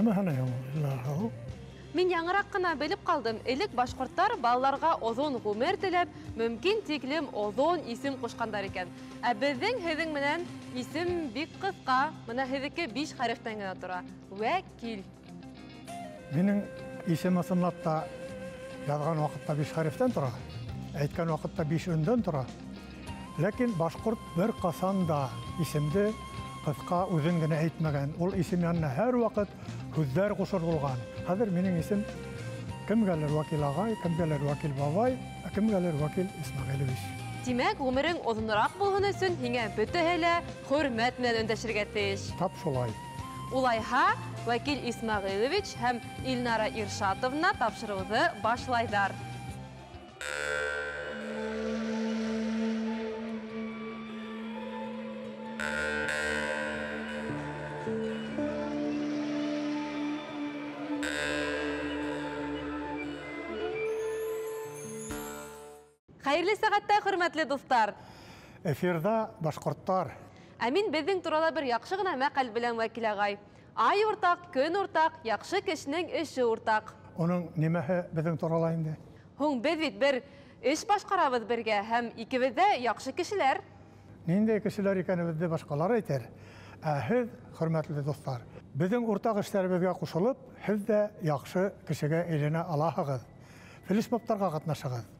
Нимә һанайһың ул? Мин яңыраҡ ҡына белеп ҡалдым. Элек башҡорттар балаларға оҙон ғүмер теләп, мөмкин тиклем оҙон исем ҡушҡандар икән. Ә беҙҙең һеҙҙең менән исем бик ҡыҫҡа. Бына һеҙҙеке 5 хәрефтән генә тора. Вәкил. Минең исем ысынлап та яҙған ваҡытта 5 хәрефтән тора, әйткән ваҡытта 5 өндән тора. Ләкин башҡорт бер ҡасан да исемде ҡыҫҡа үҙен генә әйтмәгән. Ул исем янына һәр ваҡыт һүҙҙәр ҡушыр булған. Хәҙер минең исем кемгәлер Вәкил ағай, кемгәлер Вәкил бабай, ә кемгәлер Вәкил Исмәғилевич. Тимәк, ғүмерең оҙонораҡ булһын өсөн һиңә бөтәһе лә хөрмәт менән өндәшергә тейеш. Тап шулай. Улайһа, Вәкил Исмәғилевич һәм Илнара Иршатовна тапшырыуҙы башлайҙар. Хәйерле сәғәттә, хөрмәтле дуҫтар. Эфирҙа башҡорттар. Ә мин беҙҙең турала бер яҡшы ғына мәҡәл беләм, Вәкил ағай. Ай уртаҡ, көн уртаҡ, яҡшы кешенең эше уртаҡ. Уның нимәһе беҙҙең турала инде? Һуң беҙ бит бер эш башҡарабыҙ бергә һәм икебеҙ ҙә яҡшы кешеләр. Ниндәй кешеләр икәнебеҙҙе башҡалар әйтер. Ә һеҙ, хөрмәтле дуҫтар, беҙҙең уртаҡ эштәребеҙгә ҡушылып, һеҙ ҙә яҡшы кешегә әйләнә алаһығыҙ. Флешмобтарға ҡатнашығыҙ.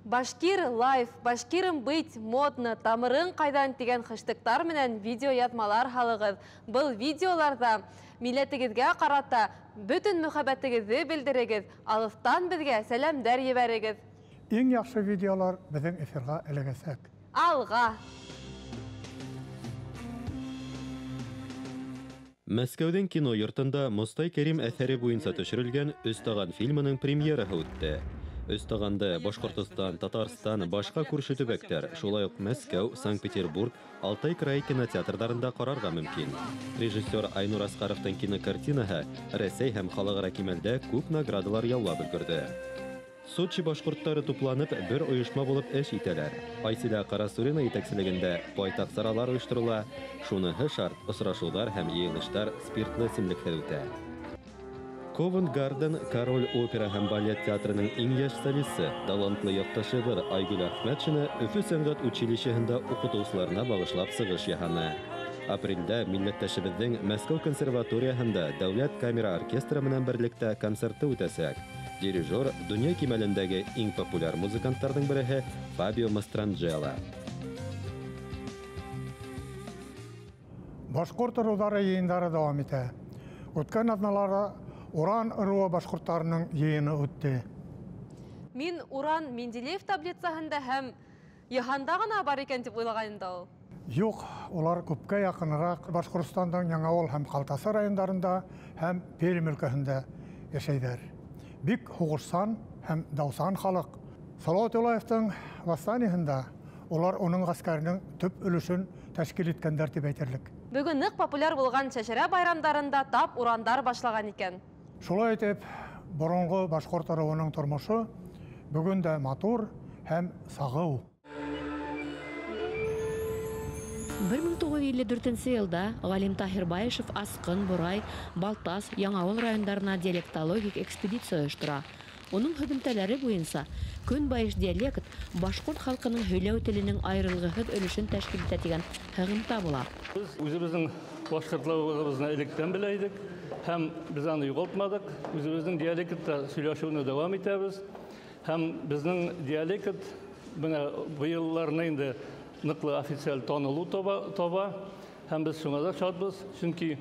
Башкир лайф, башкирым быть модно, тамырың ҡайҙан тигән хэштегтар менән видеояҙмалар һалығыҙ. Был видеоларҙа милләтегеҙгә ҡарата бөтөн мөхәббәтегеҙҙе белдерегеҙ, алыҫтан беҙгә сәләмдәр ебәрегеҙ. Иң яҡшы видеолар беҙҙең эфирға эләгәсәк. Алға! Мәскәүҙең кино йортонда Мостай Кәрим әҫәре буйынса төшөрөлгән Өс таған фильмының премьераһы үтте. Өс тағанды Башҡортостан, Татарстан, башҡа күрше төбәктәр, шулай уҡ Мәскәү, Санкт-Петербург, Алтай крайы кинотеатрҙарында ҡарарға мөмкин. Режиссер Айнур Асҡаровтың кинокартинаһы Рәсәй һәм халыҡ-ара кимәлдә күп наградалар яулап өлгөрҙө. Сочи башҡорттары тупланып, бер ойошма булып эш итәләр. Айсилә Ҡарасурина етәкселегендә байтаҡ саралар ойошторола. Шуныһы шарт, осрашыуҙар һәм йыйылыштар спиртлы эсемлекһеҙ үтә. Ковент Гарден Король опера һәм балет театрының иң йәш солисы, талантлы яҡташыбыҙ Айгөл Әхмәтшина Өфө сәнғәт училищеһында уҡытыусыларына бағышлап сығыш яһаны. Апрелдә милләттәшебеҙҙең Мәскәү консерваторияһында дәүләт камера оркестры менән берлектә концерты үтәсәк. Дирижер донъя кимәлендәге иң популяр музыканттарҙың береһе Фабио Мастранджело. Башҡорт ырыуҙары йыйындары дауам итә. Үткән аҙналарҙа Уран ырыуы башҡорттарының йыйыны үтте. Мин Уран Менделеев таблицаһында һәм йыһанда ғына бар икән тип уйлағайным да ул. Юҡ, улар күпкә яҡыныраҡ Башҡортостандың Яңауыл һәм Ҡалтасы райондарында һәм Пермь өлкәһендә йәшәйҙәр. Бик һуғышсан һәм даусан халыҡ. Салауат Юлаевтың восстаниеһында улар уның ғәскәренең төп өлөшөн тәшкил иткәндәр тип әйтерлек. Бөгөн ныҡ популяр булған шәжәрә байрамдарында тап урандар башлаған икән. Шулай итеп, боронғо башҡорт ырыуының тормошо бөгөн дә матур һәм сағыу. 1954 йылда ғалим Таһир Байышев Асҡын, Борай, Балтас, Яңауыл райондарына диалектологик экспедиция ойоштора. Уның һөҙөмтәләре буйынса көнбайыш диалект башҡорт халҡының һөйләү теленең айырылғыһыҙ өлөшөн тәшкил итә тигән һығымта була. Беҙ үҙебеҙҙең башҡортлығыбыҙны электән белә инек һәм беҙ аны юғалтманыҡ. Үҙебеҙҙең диалектта һөйләшеүне дауам итәбеҙ. Һәм беҙҙең диалект бына быйылларына инде ныҡлы официаль танылыу таба. Һәм беҙ шуңа да шатбыҙ, сөнки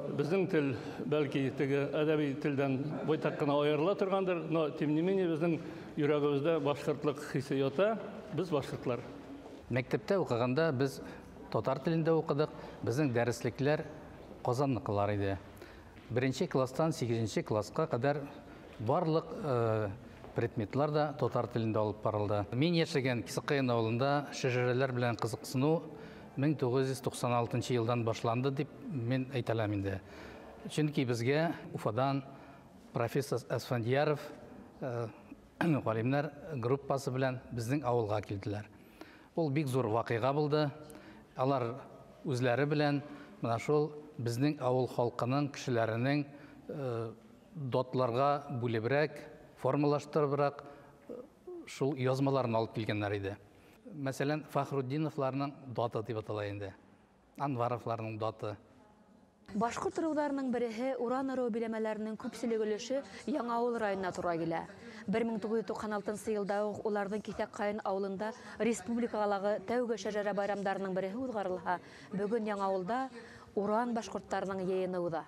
беҙҙең тел бәлки теге әҙәби телдән байтаҡ ҡына айырыла торғандыр, но тем не менее беҙҙең йөрәгебеҙҙә башҡортлоҡ хисе ята, беҙ башҡортлар. Мәктәптә уҡығанда беҙ татар телендә уҡыдыҡ, беҙҙең дәреслекләр Ҡазанныҡылар ине. Беренсе класстан 8-нсе классҡа ҡәҙәр барлыҡ предметлар да татар телендә алып барылды. Мин йәшәгән Кисеҡайын ауылында шәжәрәләр белән ҡыҙыҡсыныу 1996 йылдан башланды тип мин әйтә алам инде. Сөнки беҙгә Уфадан профессор Асфандияров ғалимнар группасы белән беҙҙең ауылға килделәр. Ул бик зур ваҡиға булды. Алар үзләре белән менә шул безнең авыл халкының, кешеләренең Дотларға бүлеберәк, формалаштырыбыраҡ шул язмаларын алып килгәндәр иде. Мәсәлән, Фахрутдиновларның даты тип атала инде. Анваровларның даты. Башҡорт ырыуҙарының береһе Уран ырыуы биләмәләренең күпселек өлөшө Яңауыл районына тура килә. 1996 йылда уҡ уларҙың Киҫәкҡайын ауылында республикалағы тәүге шәжәрә байрамдарының береһе уҙғарылһа, бөгөн Яңауылда Уран башҡорттарының йыйыны уҙа.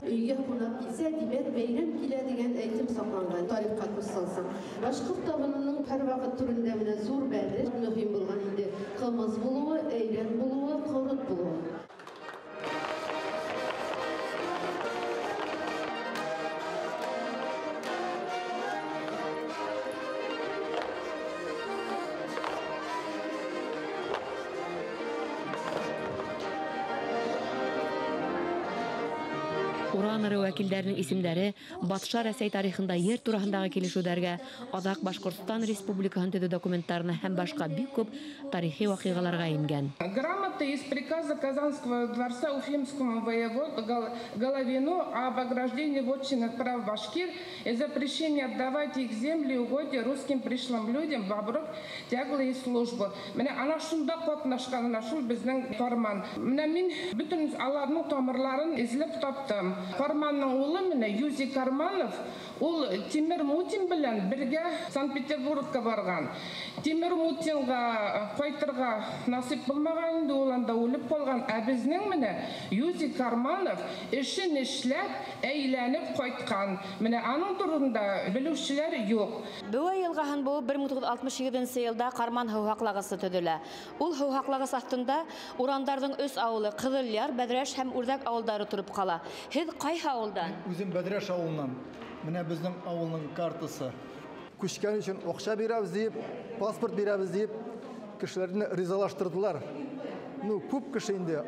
Өйгә ҡунаҡ килсә, тимәк, бәйрәм килә тигән әйтем саҡланған. Тарихҡа күҙ салсаң, башҡорт табынының һәр ваҡыт түрендә менә ҙур бәлеш, мөһим булған инде ҡымыҙ булыуы, әйрән булыуы, ҡорот булыуы. Уран ырыуы вәкилдәренең исемдәре батша Рәсәй тарихында ер тураһындағы килешеүҙәргә, аҙаҡ Башҡортостан Республикаһын төҙөү документтарына һәм башҡа бик күп тарихи ваҡиғаларға ингән. Грамота из приказа Казанского дворца Уфимскому воеводу Головину об ограждении вотчинных прав башкир и запрещении отдавать их земли и угодья русским пришлым людям в оброк, тяглы и службу. Менә ана шунда ҡатнашҡан, ана шул беҙҙең фарман. Менә мин бөтөн аларның тамырларын эҙләп таптым. Карманның улы менә Юзий Карманов, ул Тимер Мутин белән бергә Санкт-Петербургка барган. Тимер Мутинға ҡайтырға насип булмаған инде, ул анда үлеп ҡалған. Ә безнең менә Юзий Карманов эшен эшләп, әйләнеп ҡайтҡан. Менә аның турында белеүселәр юҡ. Беүә йылғаһын быуып 1967 йылда Карман һыу һаҡлағысы төҙөлә. Ул һыу һаҡлағыс аҫтында урандарҙың өс ауылы Ҡыҙылъяр, Бәҙрәш һәм Үрҙәк ауылдары тороп ҡала. Һеҙ ҡайһы ауылдан? Үҙем Бәҙрәш ауылынан. Менә беҙҙең ауылның картасы. Күскән өсөн аҡса бирәбеҙ тип, паспорт бирәбеҙ тип кешеләрне ризалаштырҙылар. Ну, күп кеше инде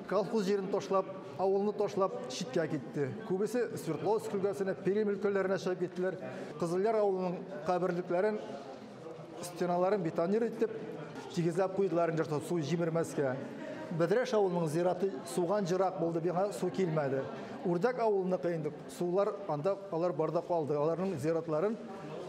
колхоз ерен ташлап, ауылны ташлап читкә китте. Күбесе Свердловск өлкәсенә, Пермь өлкәләренә чыгып киттеләр. Ҡыҙылъяр ауылының ҡәберлекләрен, стеналарын бетонир итеп, тигеҙләп ҡуйҙылар инде, сыу җимермәскә. Бәҙрәш ауылының зираты суған жыраҡ булды, бина су килмәде. Үрҙәк ауылыныҡы инде сулар анда алар барда ҡалды. Аларның зиратларын,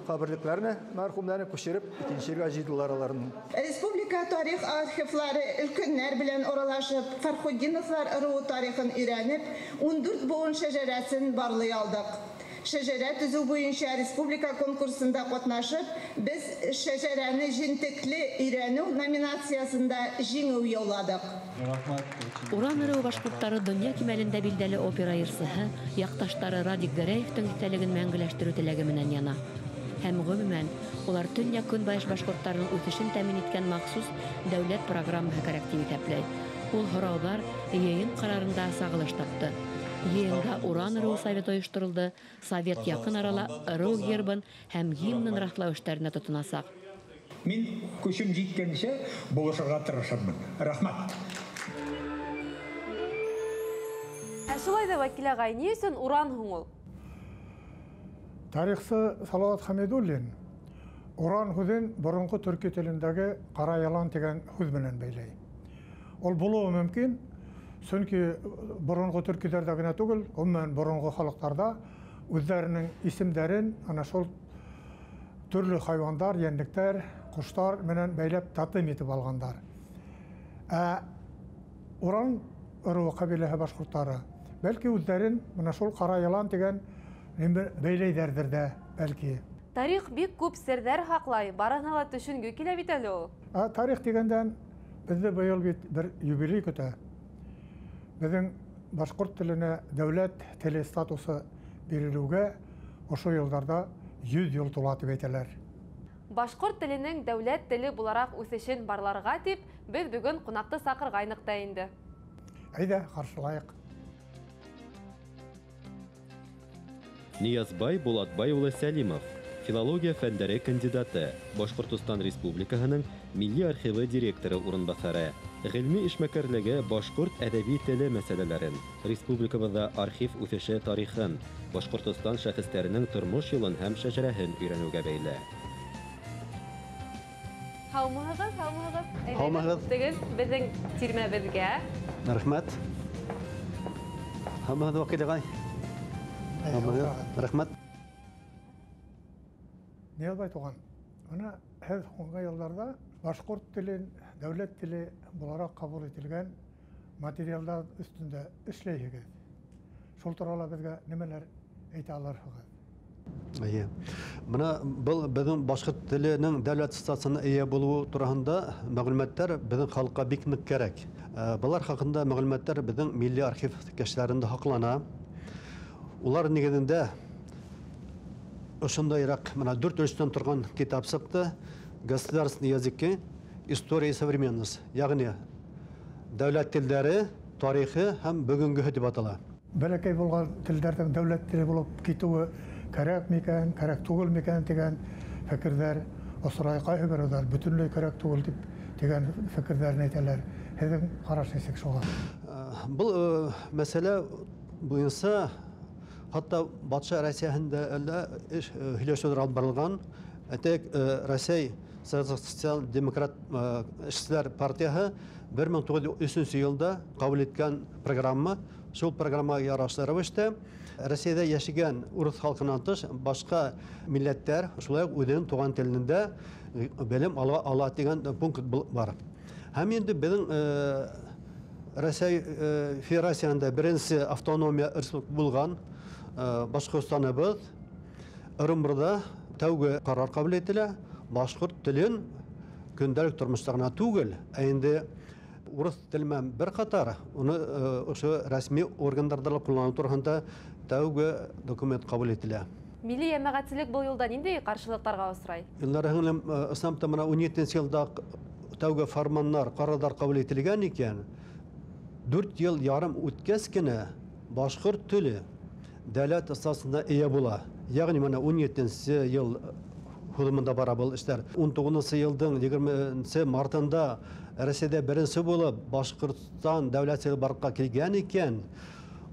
ҡәберлекләрен, мәрхүмдәрен күсереп икенсе ергә җыйдылар аларны. Республика тарих архивлары өлкәннәр белән аралашып, Фархутдиновлар ыруы тарихын өйрәнеп, 14 быуын шәжәрәсен барлый алдыҡ. Шәжәрә төҙөү буйынса республика конкурсында ҡатнашып, беҙ шәжәрәне җентекле өйрәнеү номинациясында җиңеү яуладыҡ. Уран ырыуы башҡорттары донъя кимәлендә билдәле опера йырсыһы, яҡташтары Радик Гәрәевтең иҫтәлеген мәңгеләштереү теләге менән яна. Һәм ғөмүмән, улар төньяҡ-көнбайыш башҡорттарының үҫешен тәьмин иткән махсус дәүләт программаһы кәрәк тип иҫәпләй. Ул һорауҙар йыйын ҡарарында сағылыш тапты. Йыйында Уран ырыуы советы ойошторолдо. Совет яҡын арала ырыу гербын һәм гимнын раҫлау эштәренә тотонасаҡ. Мин көсөм еткәнсә булышырға тырышырмын. Рәхмәт. Ә шулай ҙа, Вәкил ағай, ни өсөн Уран һуң ул? Тарихсы Салават Хәмидуллин Уран һүҙен боронғо төрки телендәге ҡара ялан тигән һүҙ менән бәйләй. Ул булыуы мөмкин, сөнки боронғо төркиҙәрҙә генә түгел, ғөмүмән боронғо халыҡтарҙа үҙҙәренең исемдәрен ана шул төрлө хайуандар, йәнлектәр, ҡоштар менән бәйләп тотем итеп алғандар. Ә Уран ырыуы ҡәбиләһе башҡорттары бәлки үҙҙәрен мына шул ҡара ялан тигән бәйләйҙәрҙер ҙә, бәлки. Тарих бик күп серҙәр һаҡлай, барыһына ла төшөнгө килә бит әле ул. Ә тарих тигәндән беҙҙе быйыл бит бер юбилей көтә. Беҙҙең башҡорт теленә дәүләт теле статусы бирелеүгә ошо йылдарҙа 100 йыл тула тип әйтәләр. Башҡорт теленең дәүләт теле булараҡ үҫешен барларға тип, беҙ бөгөн ҡунаҡты саҡырғайныҡ та инде. Әйҙә, ҡаршылайыҡ. Ниязбай Булатбай улы Сәлимов, филология фәндәре кандидаты, Башҡортостан Республикаһының Милли архивы директоры урынбаҫары, ғилми эшмәкәрлеге башҡорт әҙәби теле мәсьәләләрен, республикабыҙҙа архив үҫеше тарихын, Башҡортостан шәхестәренең тормош юлын һәм шәжәрәһен өйрәнеүгә бәйле. Һаумыһығыҙ, һаумыһығыҙ. Һаумыһығыҙ. Тегеҙ беҙҙең тирмәбеҙгә. Рәхмәт. Һаумыһығыҙ, Вәкил ағай. Рәхмәт. Ниязбай туған, бына һеҙ һуңғы йылдарҙа башҡорт телен дәүләт теле булараҡ ҡабул ителгән материалдар өҫтөндә эшләйһегеҙ. Шул турала беҙгә нимәләр әйтә алырһығыҙ? Эйе. Бына был беҙҙең башҡорт теленең дәүләт статусына эйә булыуы тураһында мәғлүмәттәр беҙҙең халыҡҡа бик ныҡ кәрәк. Былар хаҡында мәғлүмәттәр беҙҙең милли архив кәштәрендә һаҡлана. Улар нигеҙендә ошондайыраҡ бына 4 өлөштән торған китап сыҡты. Государственные языки, история и современность. Ягъни дәүләт телдәре, тарихы һәм бөгөнгөһө тип атала. Бәләкәй булған телдәрҙең дәүләт теле булып китеүе кәрәк микән, кәрәк түгел микән тигән фекерҙәр осрай, ҡайһы берәүҙәр бөтөнләй кәрәк түгел тип тигән фекерҙәрен әйтәләр. Һеҙҙең ҡараш нисек шуға? Был мәсьәлә буйынса хатта батша Россияһында әллә эш һөйләшеүҙәр алып барылған. Әйтәйек, Рәсәй Социал-демократ эшселәр партияһы 1903 йылда ҡабул иткән программа, шул программаға ярашлы рәүештә Рәсәйҙә йәшәгән урыҫ халҡынан тыш башҡа милләттәр шулай уҡ үҙенең туған телендә белем ала тигән пункт бар. Һәм инде беҙҙең Рәсәй Федерацияһында беренсе автономия республика булған Башҡортостаныбыҙ Ырымбурҙа тәүге ҡарар ҡабул ителә. Башҡорт телен көндәлек тормошта ғына түгел, ә инде урыҫ теле менән бер ҡатар уны ошо рәсми органдарҙа ла ҡулланыу тураһында тәүге документ ҡабул ителә. Милли йәмәғәтселек был юлда ниндәй ҡаршылыҡтарға осрай? Илнара һеңлем, ысынлап та бына 17 йылда тәүге фарманнар, ҡарарҙар ҡабул ителгән икән, 4 йыл ярым үткәс кенә башҡорт теле дәүләт статусына эйә була. Ягъни бына 17 йыл һуҙымында бара был эштәр. 19 йылдың 20 мартында Рәсәйҙә беренсе булып Башҡортостан дәүләт теле барлыҡҡа килгән икән,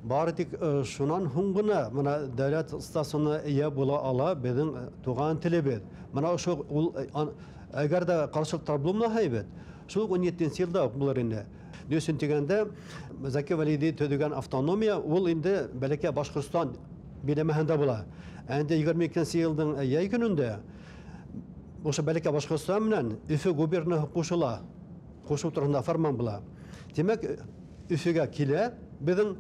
бары тик шунан һуң ғына бына дәүләт статусына эйә була ала беҙҙең туған телебеҙ. Бына ошо ул әгәр ҙә ҡаршылыҡтар булмаһа бит, шул 17 йылда уҡ булыр ине. Ни өсөн тигәндә, Зәки Вәлиди төҙөгән автономия ул инде бәләкәй Башҡортостан биләмәһендә була. Ә инде 22 йылдың йәй көнөндә ошо бәләкәй Башҡортостан менән Өфө губернаһы ҡушыла. Ҡушыу тураһында фарман була. Тимәк, Өфөгә килә беҙҙең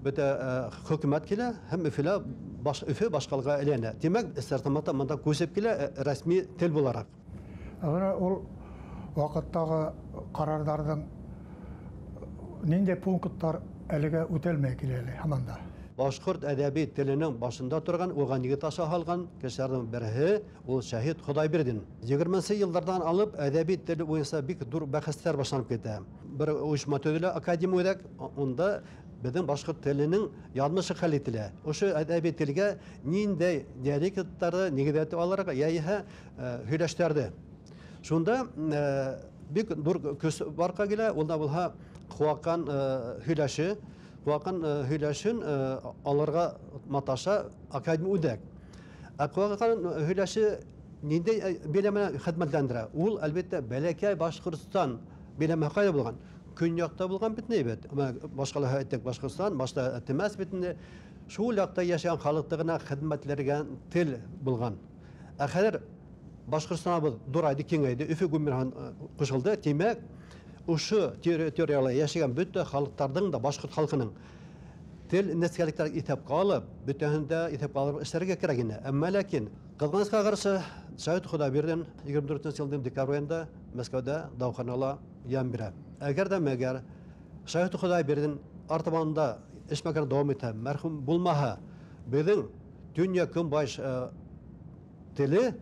бөтә хөкүмәт килә һәм Өфөлә Өфө башҡалаға әйләнә. Тимәк, Стәрлетамаҡта бында күсеп килә рәсми тел булараҡ. Бына ул ваҡыттағы ҡарарҙарҙың ниндәй пункттар әлегә үтәлмәй килә әле һаман да? Башҡорт әҙәби теленең башында торған, уға нигеҙ ташы һалған кешеләрҙең береһе ул Шәһит Хоҙайбирҙин. 20 йылдарҙан алып әҙәби тел буйынса бик ҙур бәхәстәр башланып китә. Бер ойошма төҙөлә, академия үҙәк, унда беҙҙең башҡорт теленең яҙмышы хәл ителә. Ошо әҙәби телгә ниндәй диалекттарҙы нигеҙ итеп алырға, йәиһә һөйләштәрҙе. Шунда бик ҙур көс барҡа килә, унда булһа Ҡыуаҡан һөйләше, Ҡыуаҡан һөйләшен алырға маташа академия үҙәк. Ә Ҡыуаҡан һөйләше ниндәй биләмәне хеҙмәтләндерә? Ул, әлбиттә, бәләкәй Башҡортостан биләмәһе ҡайҙа булған? Көньяҡта булған бит ни бит. Башҡалаһы әйттек, Башҡортостан, башта Темәс бит инде. Шул яҡта йәшәгән халыҡты ғына хеҙмәтләнгән тел булған. Ә хәҙер Башҡортостаныбыҙ ҙурайҙы, киңәйҙе, Өфө губернаһы ҡушылды. Тимәк, ошо территорияла йәшәгән бөтә халыҡтарҙың да башҡорт халҡының тел нескәлектәрен иҫәпкә алып, бөтәһен дә иҫәпкә алып эшләргә кәрәк ине. Әммә ләкин ҡыҙғанысҡа ҡаршы Шәһит Хоҙайбирҙин 24 йылдың декабрь айында Мәскәүҙә дауаханала йән бирә. Әгәр ҙә мәгәр Шәһит Хоҙайбирҙин артабанында эшмәкәр дауам итә, мәрхүм булмаһа, беҙҙең төньяҡ-көнбайыш теле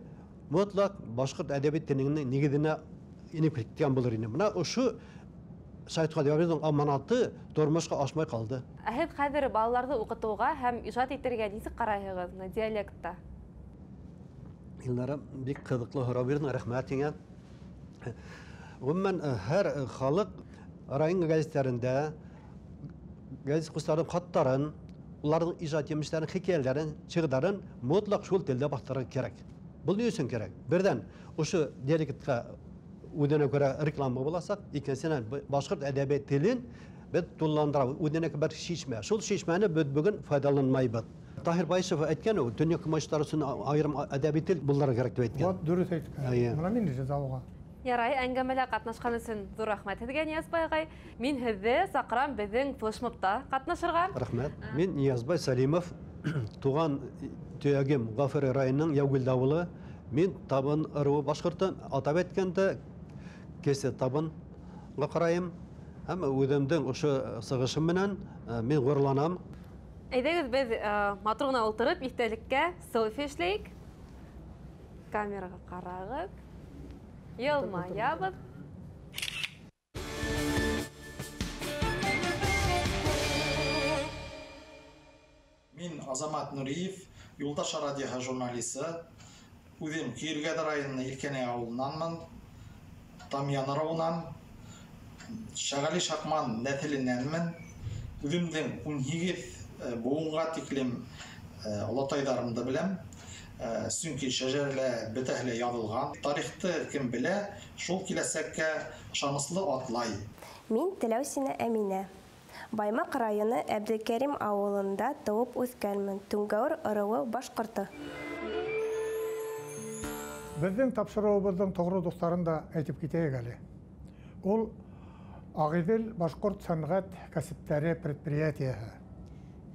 мотлаҡ башҡорт әҙәби теленең нигеҙенә инеп киткән булыр ине. Бына ошо Шәһит Хоҙайбирҙиндең аманаты тормошҡа ашмай ҡалды. Ә һеҙ хәҙер балаларҙы уҡытыуға һәм ижад итергә нисек ҡарайһығыҙ бына диалектта? Илнара, бик ҡыҙыҡлы һорау бирҙең, рәхмәт һиңә. Ғөмүмән, һәр халыҡ район гәзиттәрендә гәзит уҡыусыларының хаттарын, уларҙың ижад емештәрен, хикәйәләрен, шиғырҙарын мотлаҡ шул телдә баҫтырырға кәрәк. Был ни өсөн кәрәк? Берҙән, ошо диалектҡа үҙенә күрә реклама буласаҡ, икенсенән, башҡорт әҙәби телен беҙ тулыландырабыҙ, үҙенә бер шишмә. Шул шишмәне беҙ бөгөн файҙаланмайбыҙ. Таһир Байышев әйткән, төньяҡ көнбайыштар өсөн айырым әҙәби тел булдырырға кәрәк тип әйткән. Вот дөрөҫ әйткән. Бына мин риза уға. Ярай, әңгәмәлә ҡатнашҡан өсөн ҙур рәхмәт һеҙгә, Ниязбай ағай. Мин һеҙҙе саҡырам беҙҙең флешмобта ҡатнашырға. Рәхмәт. Мин Ниязбай Сәлимов, туған төйәгем Ғафури районының Яугилде ауылы. Мин Табын ырыуы башҡорто, атап әйткәндә, кесе Табынға ҡарайым. Һәм үҙемдең ошо сығышым менән мин ғорурланам. Әйҙәгеҙ, беҙ матур ғына ултырып, иҫтәлеккә селфи эшләйек. Камераға ҡарағыҙ. Йылмаябыҙ. Мин Азамат Нуриев, Юлдаш радиоһы журналисы. Үҙем Көйөргәҙе районының Илкәнәй ауылынанмын, Тамъян ырыуынан, Шәғәли Шаҡман нәҫеленәнмен. Үҙемдең 18 быуынға тиклем олатайҙарымды беләм. Сөнки шәжәрәлә бөтәһе лә яҙылған. Тарихты кем белә, шул киләсәккә ышаныслы атлай. Мин Теләүсинә Әминә. Баймаҡ районы Әбделкәрим ауылында тыуып үҫкәнмен. Түңгәүер ырыуы башҡорто. Беҙҙең тапшырыуыбыҙҙың тоғро дуҫтарын да әйтеп китәйек әле. Ул Ағиҙел башҡорт сәнғәт кәсептәре предприятиеһы.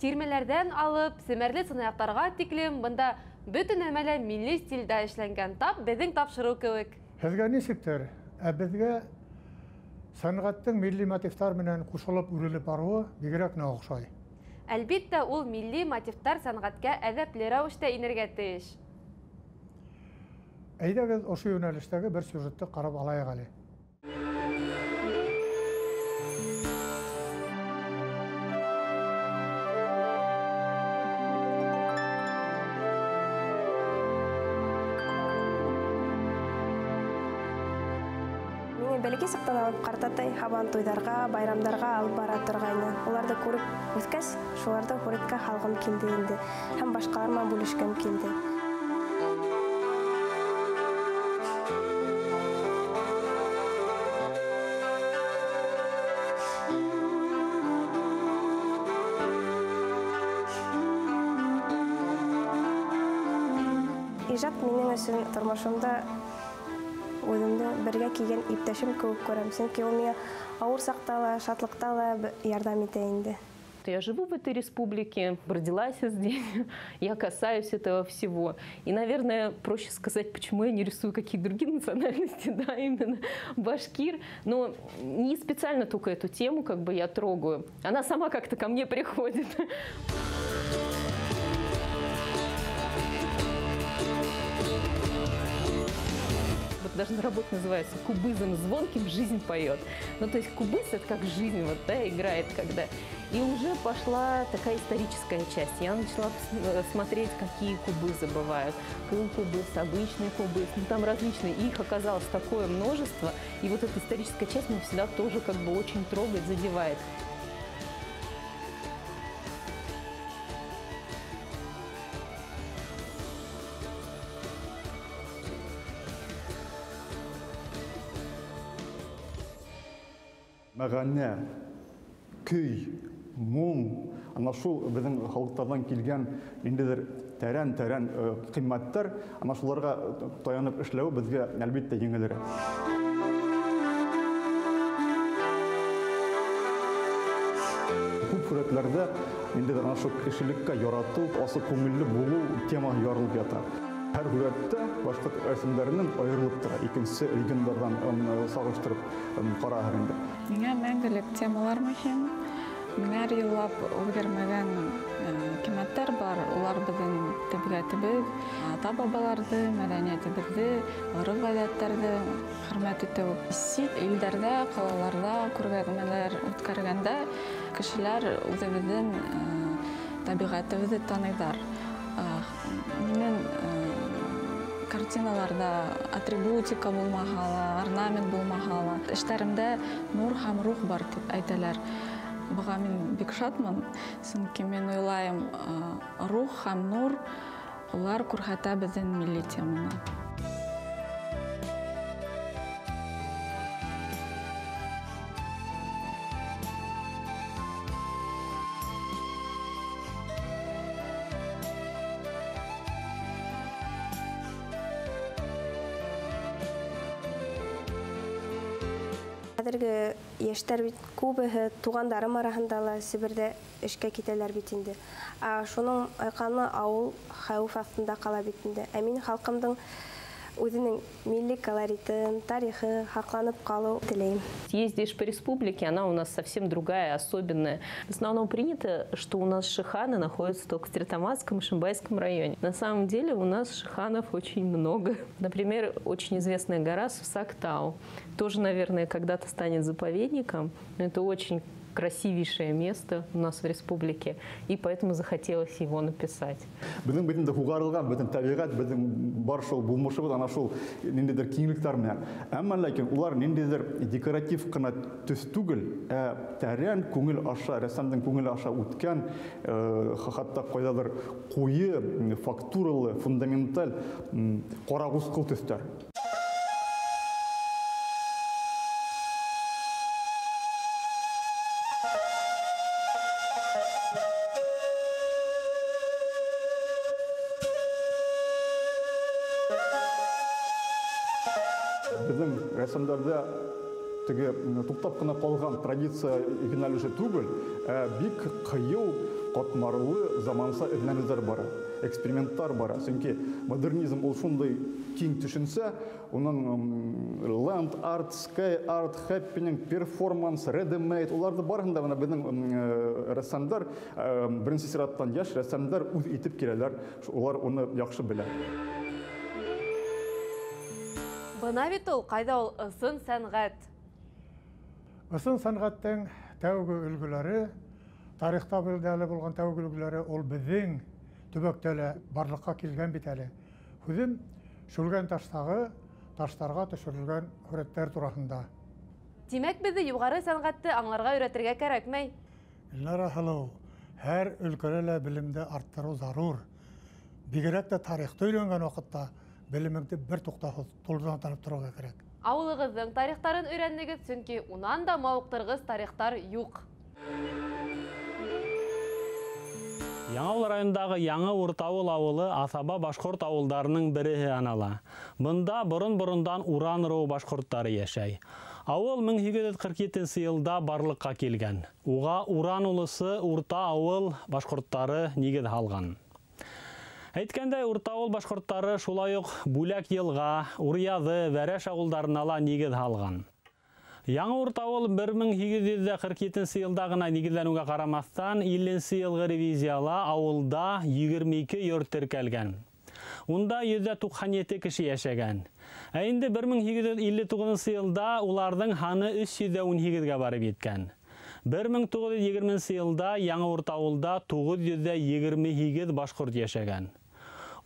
Тирмәләрҙән алып, семәрле сынаяҡтарға тиклем бында бөтөн нәмә лә милли стилдә эшләнгән, тап беҙҙең тапшырыу кеүек. Һеҙгә нисектер, ә беҙгә сәнғәттең милли мотивтар менән ҡушылып үрелеп барыуы бигерәк ныҡ оҡшай. Әлбиттә, ул милли мотивтар сәнғәткә әҙәпле рәүештә инергә тейеш. Әйҙәгеҙ, ошо йүнәлештәге бер сюжетты ҡарап алайыҡ әле. Бәләкәй саҡтан алып ҡартатай һабантуйҙарға, байрамдарға алып бара торғайны. Уларҙы күреп үҫкәс, шуларҙы һүрәткә һалғым килде инде һәм башҡалар менән бүлешкем килде. Ижад минең өсөн тормошомда үҙемде бергә килгән иптәшем кеүек күрәм, сөнки ул миңә ауыр саҡта ла, шатлыҡта ла ярҙам итә инде. Я живу в этой республике, родилась здесь, я касаюсь этого всего. И, наверное, проще сказать, почему я не рисую какие-то другие национальности, да, именно башкир. Но не специально только эту тему как бы я трогаю. Она сама как-то ко мне приходит. Даже на работе называется «Кубызом звонким жизнь поет». Ну, то есть кубыз – это как жизнь вот, да, играет когда. И уже пошла такая историческая часть. Я начала смотреть, какие кубызы бывают. Кыл-кубыз, обычный кубыз, ну, там различные. И их оказалось такое множество. И вот эта историческая часть меня всегда тоже как бы очень трогает, задевает. Мәғәнә, көй, моң, ана шул беҙҙең халыҡтарҙан килгән ниндәйҙер тәрән-тәрән ҡиммәттәр, ана шуларға таянып эшләү беҙгә әлбиттә еңелерәк. Күп һүрәтләрҙә ниндәйҙер ана шул кешелеккә яратыу, асыҡ күңелле булыу темаһы ярылып ята. Һәр һүрәттә башҡорт рәсемдәренең айырылып тора, икенсе региондарҙан сағыштырып ҡараһаң инде. Миңә мәңгелек темалар мөһим. Меңәр йыллап үҙгәрмәгән ҡиммәттәр бар. Улар беҙҙең тәбиғәтебеҙ, ата-бабаларҙы, мәҙәниәтебеҙҙе, ғөрөф-ғәҙәттәрҙе хөрмәт итеү. Сит илдәрҙә, ҡалаларҙа күргәҙмәләр үткәргәндә кешеләр үҙебеҙҙең тәбиғәтебеҙҙе таныйҙар. Минең картиналарҙа атрибутика булмаһа ла, орнамент булмаһа ла, эштәремдә нур һәм рух бар тип әйтәләр. Быға мин бик шатмын, сөнки мин уйлайым, рух һәм нур улар күрһәтә беҙҙең милли теманы. Хәҙерге йәштәр бит күбеһе туғандарым араһында ла Себерҙә эшкә китәләр бит инде. Ә шуның айҡаны ауыл хәүеф аҫтында ҡала бит инде. Ә мин халҡымдың үҙенең милли колоритын, тарихы һаҡланып ҡалыу теләйем. Ездишь по республике, она у нас совсем другая, особенная. В основном принято, что у нас шиханы находятся только в Стерлитамакском и Ишимбайском районе. На самом деле у нас шиханов очень много. Например, очень известная гора Сусактау. Тоже, наверное, когда-то станет заповедником, но это очень красивейшее место у нас в республике, и поэтому захотелось его написать. Беҙҙең бит инде һуғарылған беҙҙең тәбиғәт, беҙҙең бар шул булмышыбыҙ ана шул ниндәйҙер киңлектәр менән. Әммә ләкин улар ниндәйҙер декоратив ҡына төҫ түгел, ә тәрән күңел аша, рәссамдың күңеле аша үткән, хатта ҡайҙалыр ҡуйы, фактуралы, фундаменталь ҡарағусҡыл төҫтәр. Беҙҙең рәссамдарҙа теге туҡтап ҡына ҡалған традиция йүнәлеше түгел, ә бик ҡыйыу, ҡатмарлы заманса эҙләнеүҙәр бара, эксперименттар бара. Сөнки модернизм ул шундай киң төшөнсә, уның land art, sky art, happening, performance, ready-made, уларҙы барыһын да бына беҙҙең рәссамдар, беренсе сираттан йәш рәссамдар үҙ итеп киләләр, улар уны яҡшы белә. Бына бит ул, ҡайҙа ул ысын сәнғәт? Ысын сәнғәттең тәүге өлгөләре, тарихта билдәле булған тәүге өлгөләре ул беҙҙең төбәктә лә барлыҡҡа килгән бит әле. Һүҙем Шүлгән таштағы таштарға төшөрөлгән һүрәттәр тураһында. Тимәк, беҙҙе юғары сәнғәтте аңларға өйрәтергә кәрәкмәй. Илнара һылыу, һәр өлкәлә лә белемде арттырыу зарур. Бигерәк тә тарихты өйрәнгән ваҡытта белемеңде бер туҡтауһыҙ тулыһынан танып торорға кәрәк. Ауылығыҙҙың тарихтарын өйрәнегеҙ, сөнки унан да мауыҡтырғыс тарихтар юҡ. Яңауыл районындағы Яңы Уртауыл ауылы аҫаба башҡорт ауылдарының береһе һанала. Бында борон-борондан Уран ырыуы башҡорттары йәшәй. Ауыл 1847 йылда барлыҡҡа килгән. Уға Уран улысы Урта ауыл башҡорттары нигеҙ һалған. Әйткәндәй, Уртауыл башҡорттары шулай уҡ Бүләк Йылға, Уръяҙы, Вәрәш ауылдарына ла нигеҙ һалған. Яңы Уртауыл 1847 йылда ғына нигеҙләнеүгә ҡарамаҫтан, 50 йылғы ревизияла ауылда 22 йорт теркәлгән. Унда 197 кеше йәшәгән. Ә инде 1859 йылда уларҙың һаны 318-гә барып еткән. 1920 йылда Яңы Уртауылда 928 башҡорт йәшәгән.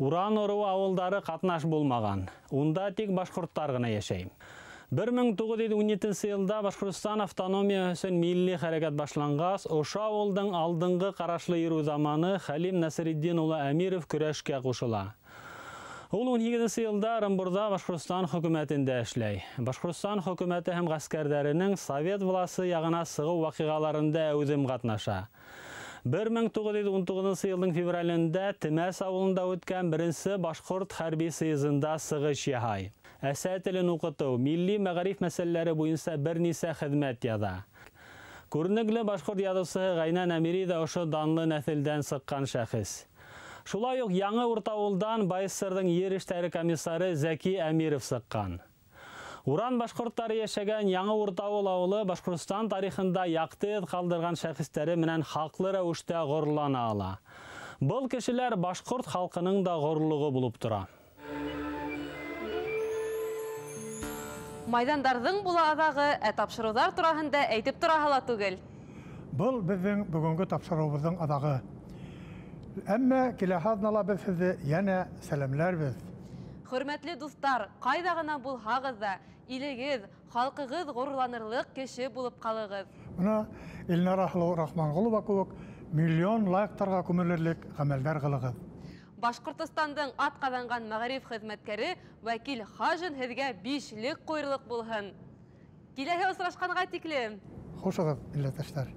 Уран ырыуы ауылдары ҡатнаш булмаған. Унда тик башҡорттар ғына йәшәй. 1917 йылда Башҡортостан автономияһы өсөн милли хәрәкәт башланғас, ошо ауылдың алдынғы ҡарашлы йөрөү заманы Хәлим Насретдин улы Әмиров көрәшкә ҡушыла. Ул 18 йылда Ырымбурҙа Башҡортостан хөкүмәтендә эшләй. Башҡортостан хөкүмәте һәм ғәскәрҙәренең совет власы яғына сығыу ваҡиғаларында әүҙем ҡатнаша. 1919 йылдың февралендә Темәс ауылында үткән беренсе башҡорт хәрби съездында сығыш яһай. Әсә телен уҡытыу, милли мәғариф мәсьәләләре буйынса бер нисә хеҙмәт яҙа. Күренекле башҡорт яҙыусыһы Ғәйнән Әмири ҙә ошо данлы нәҫелдән сыҡҡан шәхес. Шулай уҡ Яңы Уртауылдан БАССР-ҙың ер эштәре комиссары Зәки Әмиров сыҡҡан. Уран башҡорттары йәшәгән Яңы Уртауыл ауылы Башҡортостан тарихында яҡты эҙ ҡалдырған шәхестәре менән хаҡлы рәүештә ғорурлана ала. Был кешеләр башҡорт халҡының да ғорурлығы булып тора. Майҙандарҙың була аҙағы, ә тапшырыуҙар тураһында әйтеп тораһы ла түгел. Был беҙҙең бөгөнгө тапшырыуыбыҙҙың аҙағы. Әммә киләһе аҙнала беҙ һеҙҙе йәнә сәләмләрбеҙ. Хөрмәтле дуҫтар, ҡайҙа ғына булһағыҙ ҙа, илегеҙ, халҡығыҙ ғорурланырлыҡ кеше булып ҡалығыҙ. Бына Илнара һылыу Рахманғолова кеүек миллион лайктарға күмелерлек ғәмәлдәр ҡылығыҙ. Башҡортостандың ат ҡаҙанған мәғариф хеҙмәткәре Вәкил Хажин һеҙгә бишлек ҡуйырлыҡ булһын. Киләһе осрашҡанға тиклем. Хушығыҙ, милләттәштәр.